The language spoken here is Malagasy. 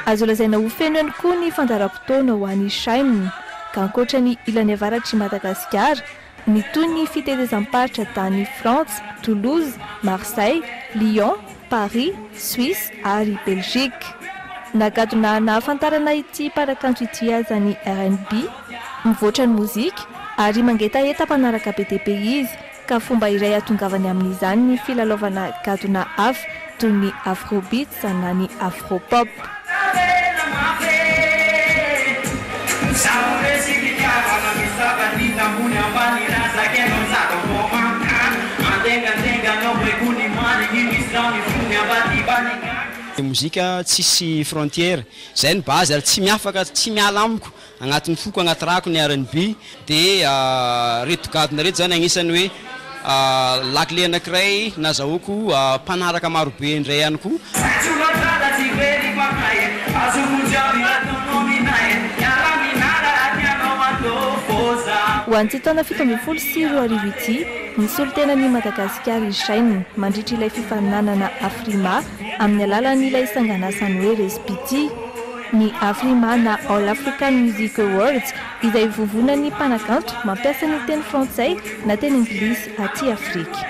Azo lazaina ho feno ihany koa ny fandaharam-potoana ho an'i Shyn, ka ankoatra ny ilany avaratr'i Madagasikara, mitohy ny fitetezam-paritra tany Frantsa, Toulouse, Marseille, Lyon, Paris, Suisse ary Belgique. Nagadona nahafantarana ity mpanakanto ity aza ny rnb, mivoatra ny mozika ary mangetaheta mpanaraka be dia be izy ka fomba iray hahatongavany amin'izany ny filalaovana gadona hafa toy ny afrobeats na ny afropop. Mozika tsisy frontière, zay ny base ary tsy miafaka tsy miala amiko Agnatin'ny foko, agnaty rako ny rnb dia reto gadona reto zany agnisan'ny hoe lakile anakiray nazahoako mpanaraka marobe indray ihany koa. Ho an'ity taona 2017 ity, nisolo tena an'i Madagasikara i Shyn mandritra ilay fifaninanana Afrima amin'ny alalan'ilay sanganasany hoe Respiti. Ny Afrima na All African Music Awards, izay vovonan'ny mpanakanto mampiasa ny teny frantsay na teny anglisy aty Afrika.